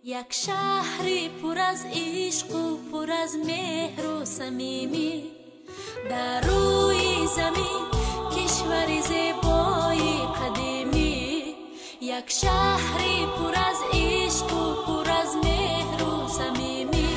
Як шаҳри пур аз ишқу пур аз меҳру самимӣ, дар рӯи замин кишвари зебои қадимӣ. Як шаҳри пур аз ишқу пур аз меҳру самимӣ.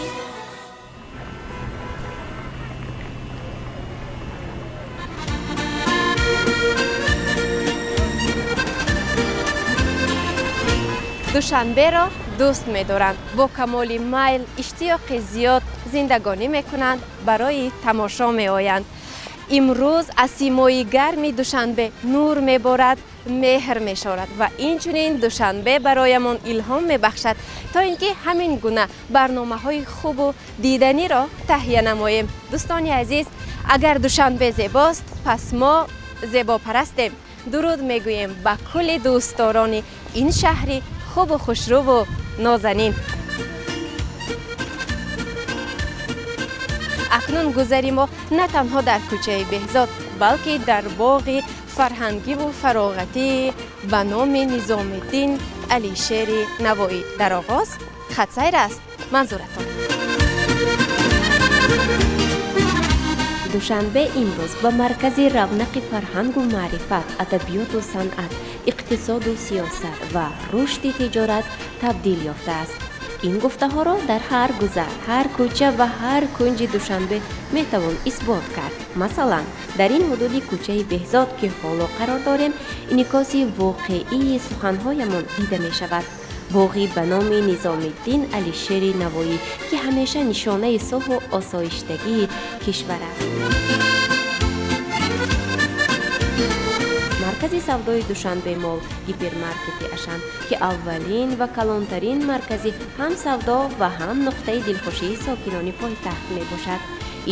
Душанберо дӯст медоранд, бо камоли майл, иштиёқи зиёд зиндагонӣ мекунанд, барои тамошо меоянд. Имрӯз аз симои гарми Душанбе нур меборад, меҳр мешорад ва инчунин Душанбе бароямон илҳом мебахшад, то ин ки ҳамин гуна барномаҳои хубу диданиро таҳия намоем. Дӯстони азиз, агар Душанбе зебост, пас мо зебопарастем. Дуруд мегӯем ба кулли дӯстдорони ин шаҳри хубу хушрӯву нозанин. Акнун гузари мо на танҳо дар кӯчаи Беҳзод, балки дар боғи фарҳангиву фароғатӣ ба номи Низомиддин Алишери Навоӣ. Дар оғоз хатсайр аст манзуратон. Душанбе имрӯз ба маркази равнақи фарҳангу маърифат, адабиёту санъат, иқтисоду сиёсат ва рушди тиҷорат табдил ёфтааст. Ин гуфтаҳоро дар ҳар гузар, ҳар кӯча ва ҳар кунҷи Душанбе метавон исбот кард. Масалан, дар ин ҳудуди кӯчаи Беҳзод, ки ҳоло қарор дорем, инъикоси воқеии суханҳоямон дида мешавад. Боғи ба номи Низомиддин Алишери Навоӣ, ки ҳамеша нишонаи сулҳу осоиштагии кишвар аст. Маркази савдои Душанбе Мол, гипермаркети Ашан, ки аввалин ва калонтарин маркази ҳам савдо ва ҳам нуқтаи дилхушии сокинони пойтахт мебошад.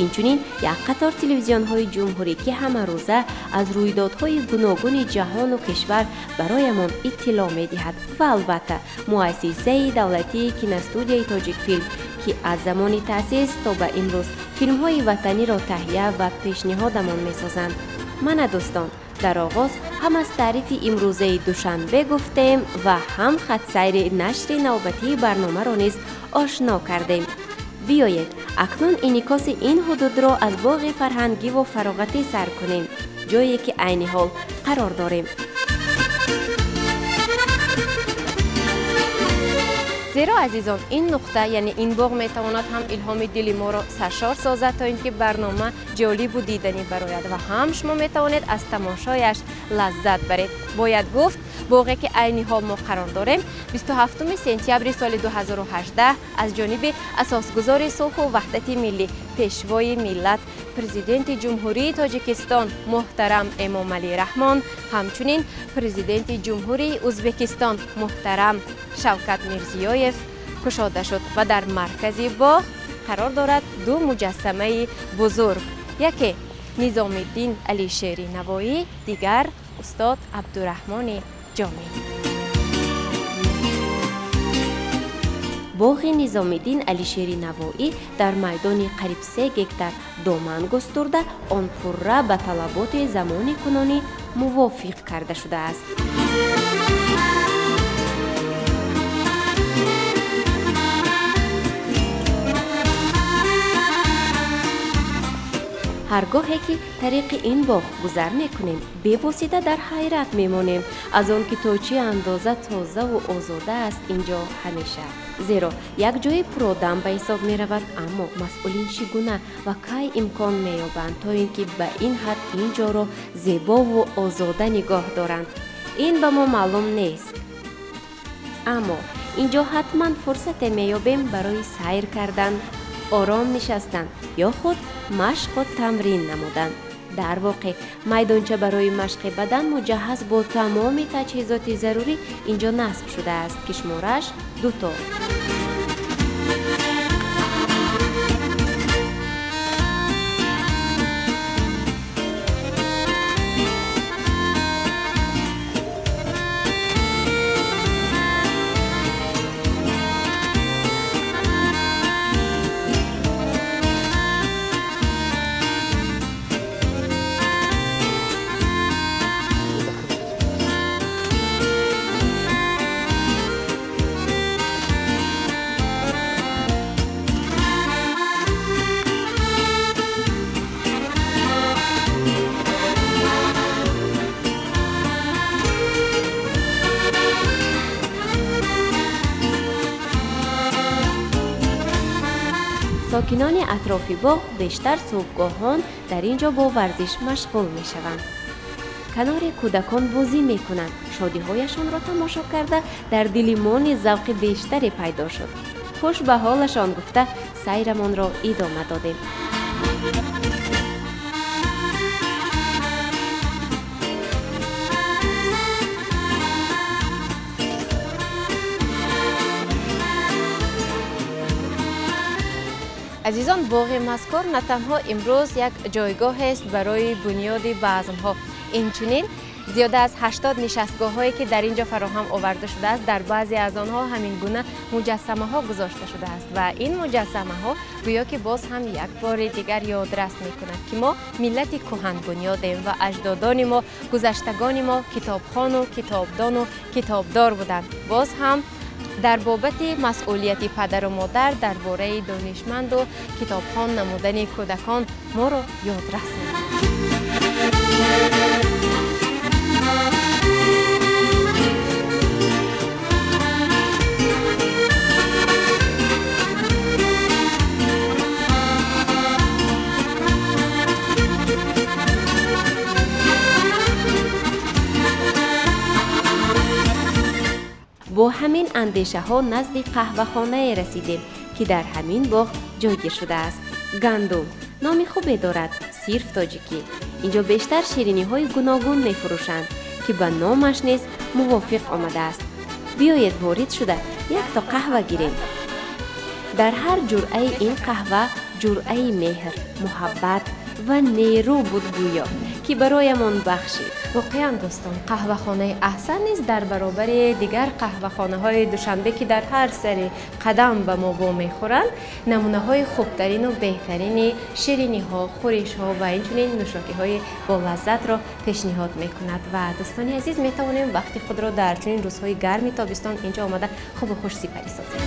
Инчунин як қатор телевизионҳои ҷумҳурӣ, ки ҳамарӯза аз рӯйдодҳои гуногуни ҷаҳону кишвар бароямон иттилоъ медиҳад, ва албатта муассисаи давлатии киностудияи Тоҷикфилм, ки аз замони таъсис то ба имрӯз филмҳои ватаниро таҳия ва пешниҳодамон месозанд. Мана дӯстон, дар оғоз ҳам аз таърифи имрӯзаи Душанбе гуфтем ва ҳам хатсайри нашри навбатии барномаро низ ошно кардем. Биёед акнун инъикоси ин ҳудудро аз боғи фарҳангиву фароғатӣ сар кунем, ҷое ки айни ҳол қарор дорем. Зеро азизон, ин нуқта, яъне ин боғ метавонад ҳам илҳоми дили моро саршор созад, то ин ки барнома ҷолибу диданӣ барояд ва ҳам шумо метавонед аз тамошояш лаззат баред. Бояд гуфт, боғе ки айни ҳол мо қарор дорем, 27 сентябри соли 2018 аз ҷониби асосгузори сулҳу ваҳдати миллӣ, пешвои миллат, президенти Ҷумҳурии Тоҷикистон муҳтарам Эмомалӣ Раҳмон, ҳамчунин президенти Ҷумҳурии Ӯзбекистон муҳтарам Шавкат Мирзиёев кушода шуд ва дар маркази боғ қарор дорад ду муҷассамаи бузург: яке Низомиддин Алишери Навоӣ, дигар устод Абдураҳмони Ҷомӣ. Боғи Низомиддин Алишери Навоӣ дар майдони қариб 3 гектар доман густурда, он пурра ба талаботи замони кунунӣ мувофиқ карда шудааст. Ҳар гоҳе ки тариқи ин боғ гузар мекунем, бевосита дар ҳайрат мемонем аз он ки то чӣ андоза тозаву озода аст ин ҷо ҳамеша. Зеро як ҷои пуродам ба ҳисоб меравад, аммо масъулин чӣ гуна ва кай имкон меёбанд, то ин ки ба ин ҳад ин ҷоро зебову озода нигоҳ доранд, ин ба мо маълум нест. Аммо ин ҷо ҳатман фурсате меёбем барои сайр кардан, ором нишастан ё худ машқу тамрин намудан. Дар воқеъ майдонча барои машқи бадан муҷаҳҳаз бо тамоми таҷҳизоти зарурӣ инҷо насб шудааст, ки шуморааш дуто. Сокинони атрофи боғ бештар субҳгоҳон дар ин ҷо бо варзиш машғул мешаванд. Канори кӯдакон бозӣ мекунанд. Шодиҳояшонро тамошо карда дар дили мо низ завқи бештаре пайдо шуд. Хуш ба ҳолашон гуфта сайрамонро идома додем. Азизон, боғи мазкур на танҳо имрӯз як ҷойгоҳест барои бунёди базмҳо, инчунин зиёда аз 80 нишастгоҳҳое ки дар ин ҷо фароҳам оварда шудааст, дар баъзе аз онҳо ҳамин гуна муҷассамаҳо гузошта шудааст ва ин муҷассамаҳо гӯё ки боз ҳам як бори дигар ёдрас мекунад, ки мо миллати кӯҳанбунёдем ва аҷдодони мо, гузаштагони мо китобхону китобдону китобдор буданд. Боз ҳам дар бобати масъулияти падару модар дар бораи донишманду китобхон намудани кӯдакон моро ёдрас мекунад. Бо ҳамин андешаҳо назди қаҳвахонае расидем, ки дар ҳамин боғ ҷойгир шудааст. Гандум номи хубе дорад, сирф тоҷикӣ. Инҷо бештар шириниҳои гуногун мефурӯшанд, ки ба номаш низ мувофиқ омадааст. Биёед ворид шуда якто қаҳва гирем. Дар ҳар ҷуръаи ин қаҳва ҷуръаи меҳр, муҳаббат ва нерӯ буд гӯё, ки бароямон бахшид. Воқеан дӯстон, қаҳвахонаи Аҳсан низ дар баробари дигар қаҳвахонаҳои Душанбе, ки дар ҳар сари қадам ба мо вомехӯранд, намунаҳои хубтарину беҳтарини шириниҳо, хӯришҳо ва инчунин нӯшокиҳои болаззатро пешниҳод мекунад. Ва дӯстони азиз, метавонем вақти худро дар чунин рӯзҳои гарми тобистон инҷо омада хубу хуш сипарӣ созем.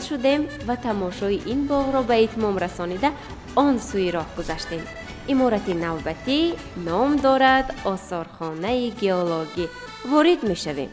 Шудем ва тамошои ин боғро ба итмом расонида он сӯи роҳ гузаштем. Иморати навбатӣ ном дорад осорхонаи геологӣ. Ворид мешавем.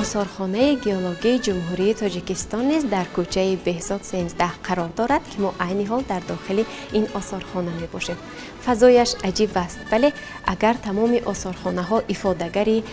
Осорхонаи геологии Ҷумҳурии Тоҷикистон низ дар кӯчаи Беҳзод 13 қарор дорад, ки мо айни ҳол дар дохили ин осорхона мебошем. Фазояш аҷиб аст, вале агар тамоми осорхонаҳо ифодагари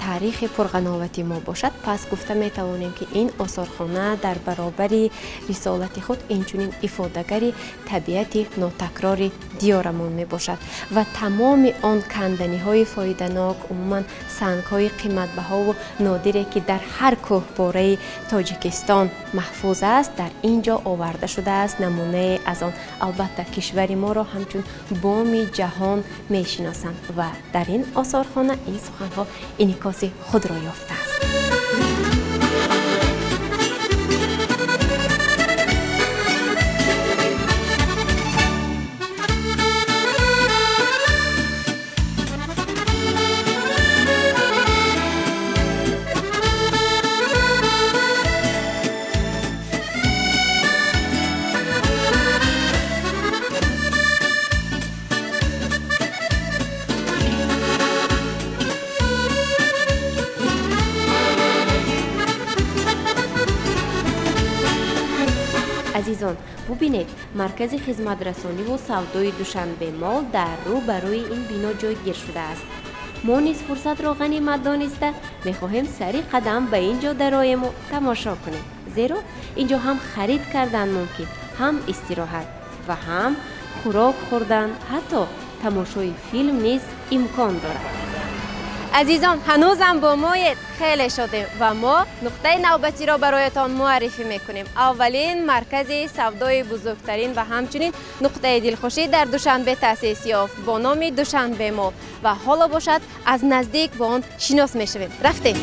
таърихи пурғановати мо бошад, пас гуфта метавонем, ки ин осорхона дар баробари рисолати худ инчунин ифодагари табиати нотакрори диёрамон мебошад ва тамоми он канданиҳои фоиданок, умуман сангҳои қиматбаҳову нодире, ки дар ҳар кӯҳпораи Тоҷикистон маҳфуз аст, дар ин ҷо оварда шудааст. Намунае аз он албатта кишвари моро ҳамчун боми ҷаҳон мешиносанд ва дар ин осорхона ин суханҳо инъикоси худро ёфтааст. Азизон, бубинед, маркази хизматрасониву савдои Душанбе Мол дар рӯ барои ин бино ҷойгир шудааст. Мо низ фурсатро ғанимат дониста мехоҳем сари қадам ба ин ҷо дароему тамошо кунем, зеро ин ҷо ҳам харид кардан мумкин, ҳам истироҳат ва ҳам хӯрок хӯрдан, ҳатто тамошои филм низ имкон дорад. Азизон, ҳанӯзам бо моед, хеле шодем ва мо нуқтаи навбатиро бароятон муаррифӣ мекунем. Аввалин маркази савдои бузургтарин ва ҳамчунин нуқтаи дилхушӣ дар Душанбе таъсис ёфт бо номи Душанбе Мол ва ҳоло бошад аз наздик бо он шинос мешавем. Рафтем!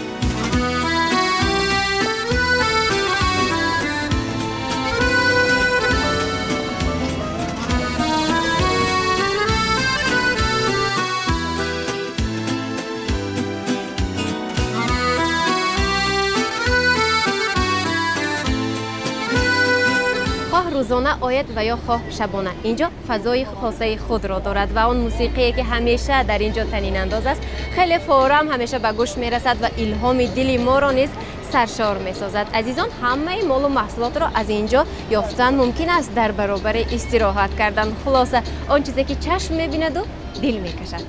Рӯзона ояд ва ё хоҳ шабона, инҷо фазои хосаи худро дорад ва он мусиқие ки ҳамеша дар инҷо танинандоз аст, хеле форам ҳамеша ба гӯш мерасад ва илҳоми дили моро низ саршор месозад. Азизон, ҳамаи молу маҳсулотро аз инҷо ёфтан мумкин аст дар баробари истироҳат кардан. Хулоса, он чизе ки чашм мебинаду дил мекашад.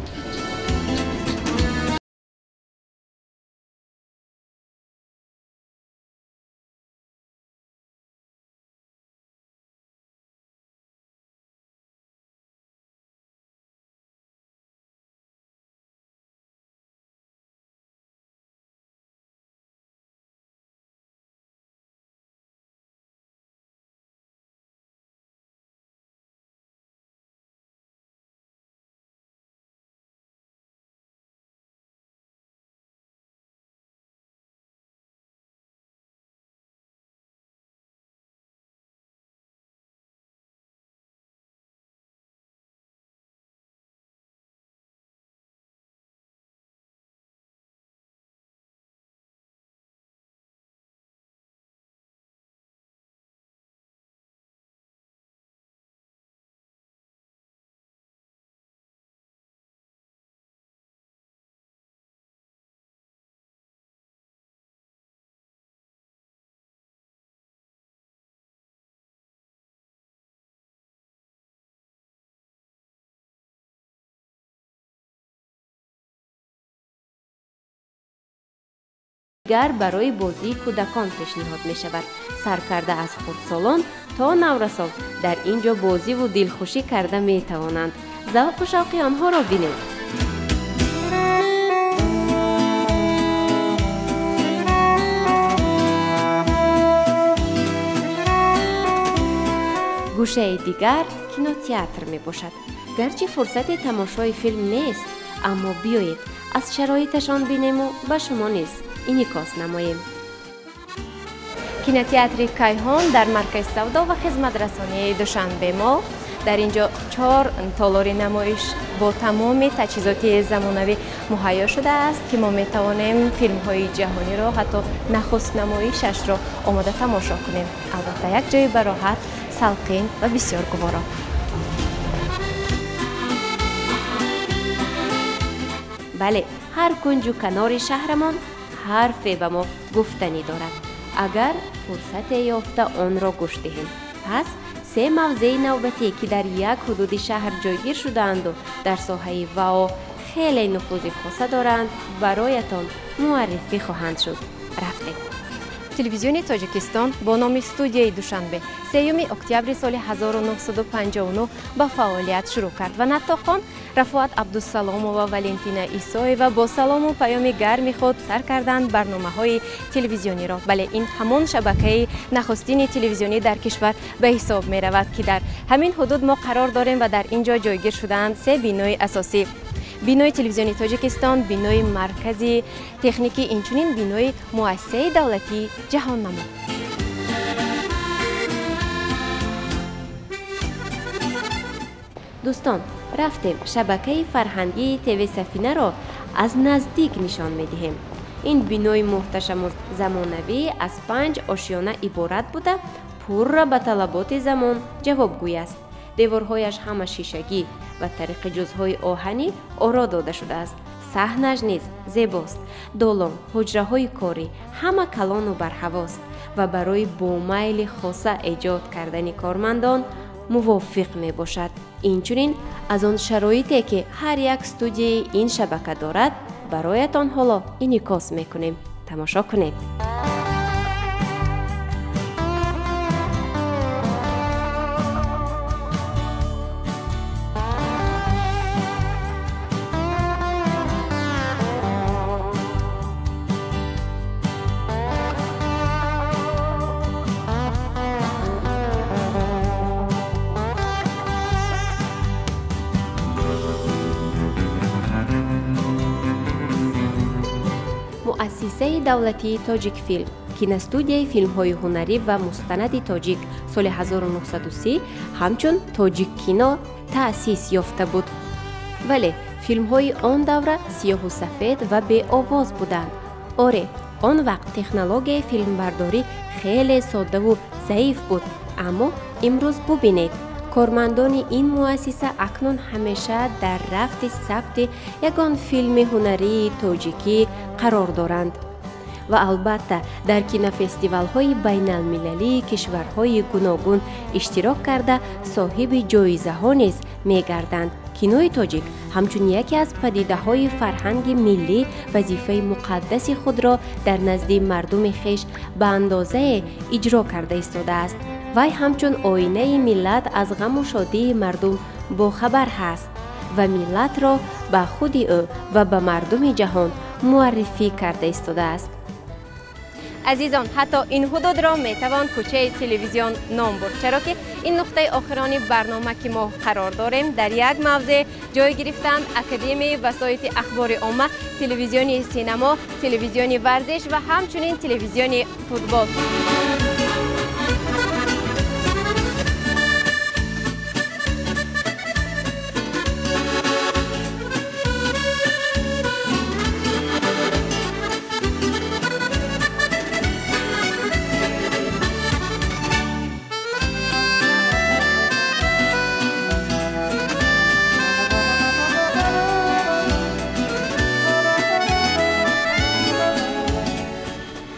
Дигар барои бозии кӯдакон пешниҳод мешавад. Саркарда аз хурдсолон то наврасон дар ин ҷо бозиву дилхушӣ карда метавонанд. Завқу шавқи онҳоро бинед. Гӯшаи дигар кинотеатр мебошад. Гарчи фурсати тамошои филм нест, аммо биёед аз шароиташон бинему ба шумо низ инъикос намоем. Кинотеатри Кайҳон дар маркази савдо ва хизматрасонии Душанбе Мол. Дар ин ҷо 4 толори намоиш бо тамоми таҷҳизоти замонавӣ муҳайё шудааст, ки мо метавонем филмҳои ҷаҳониро, ҳатто нахуст намоишашро омода тамошо кунем. Албатта, як ҷои бароҳат, салқин ва бисёр гуворо. Бале, ҳар кунҷу канори шаҳрамон ҳарфе ба мо гуфтанӣ дорад, агар фурсате ёфта онро гӯш диҳем. Пас се мавзеи навбатӣ, ки дар як ҳудуди шаҳр ҷойгир шудаанду дар соҳаи ВАО хеле нуфузи хоса доранд, бароятон муаррифӣ хоҳанд шуд. Рафтем. Телевизиони Тоҷикистон бо номи студияи Душанбе 3 октябри соли 1959 ба фаъолият шурӯъ кард ва наттоқон Рафоат Абдусаломова, Валентина Исоева бо салому паёми гарми худ сар карданд барномаҳои телевизиониро. Бале, ин ҳамон шабакаи нахустини телевизионӣ дар кишвар ба ҳисоб меравад, ки дар ҳамин ҳудуд мо қарор дорем ва дар ин ҷо ҷойгир шудаанд се бинои асосӣ: бинои телевизиони Тоҷикистон, бинои маркази техникӣ, инчунин бинои муассисаи давлатии ҷаҳоннамо. Дӯстон, рафтем шабакаи фарҳангии ТВ Сафинаро аз наздик нишон медиҳем. Ин бинои муҳташаму замонавӣ аз 5 ошёна иборат буда, пурра ба талаботи замон ҷавобгӯй аст. Деворҳояш ҳама шишагӣ ва тариқи ҷузъҳои оҳанӣ оро дода шудааст. Саҳнаш низ зебост. Долон, ҳуҷраҳои корӣ ҳама калону барҳавост ва барои бомайли хоса эҷод кардани кормандон мувофиқ мебошад. Инчунин аз он шароите, ки ҳар як студияи ин шабака дорад, бароятон ҳоло инъикос мекунем. Тамошо кунед. Муассисаи давлатии Тоҷикфилм, киностудияи филмҳои ҳунарӣ ва мустанади тоҷик соли 1930 ҳамчун Тоҷиккино таъсис ёфта буд. Вале филмҳои он давра сиёҳу сафед ва беовоз буданд. Оре, он вақт технологияи филмбардорӣ хеле соддаву заиф буд, аммо Имрӯз бубинед, кормандони ин муассиса акнун ҳамеша дар рафти сабти ягон филми ҳунарии тоҷикӣ қарор доранд ва албатта дар кинофестивалҳои байналмилалии кишварҳои гуногун иштирок карда соҳиби ҷоизаҳо низ мегарданд. Кинои тоҷик ҳамчун яке аз падидаҳои фарҳанги миллӣ вазифаи муқаддаси худро дар назди мардуми хеш ба андозае иҷро карда истодааст. Вай ҳамчун оинаи миллат аз ғаму шодии мардум бохабар ҳаст ва миллатро ба худи ӯ ва ба мардуми ҷаҳон муаррифӣ карда истодааст. Азизон, ҳатто ин ҳудудро метавон кӯчаи телевизион ном бурд, чаро ки ин нуқтаи охирони барнома ки мо қарор дорем дар як мавзеъ ҷой гирифтанд Академияи васоити ахбори омма, телевизиони синамо, телевизиони варзиш ва ҳамчунин телевизиони футбол.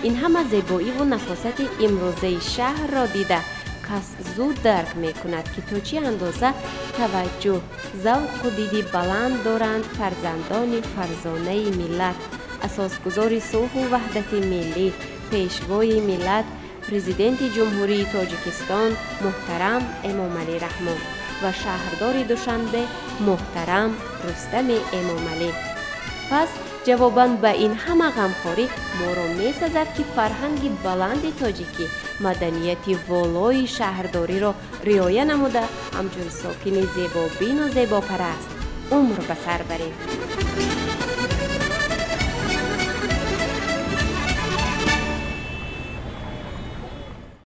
Ин ҳама зебоиву нафосати имрӯзаи шаҳрро дида кас зуд дарк мекунад, ки то чӣ андоза таваҷҷӯҳ, завқу диди баланд доранд фарзандони фарзонаи миллат, асосгузори сулҳу ваҳдати миллӣ, пешвои миллат, президенти Ҷумҳурии Тоҷикистон муҳтарам Эмомалӣ Раҳмон ва шаҳрдори Душанбе муҳтарам Рустами Эмомалӣ. Пас ҷавобан ба ин ҳама ғамхорӣ моро месазад, ки фарҳанги баланди тоҷикӣ, маданияти волои шаҳрдориро риоя намуда, ҳамчун сокини зебобину зебопараст умр ба сар барем.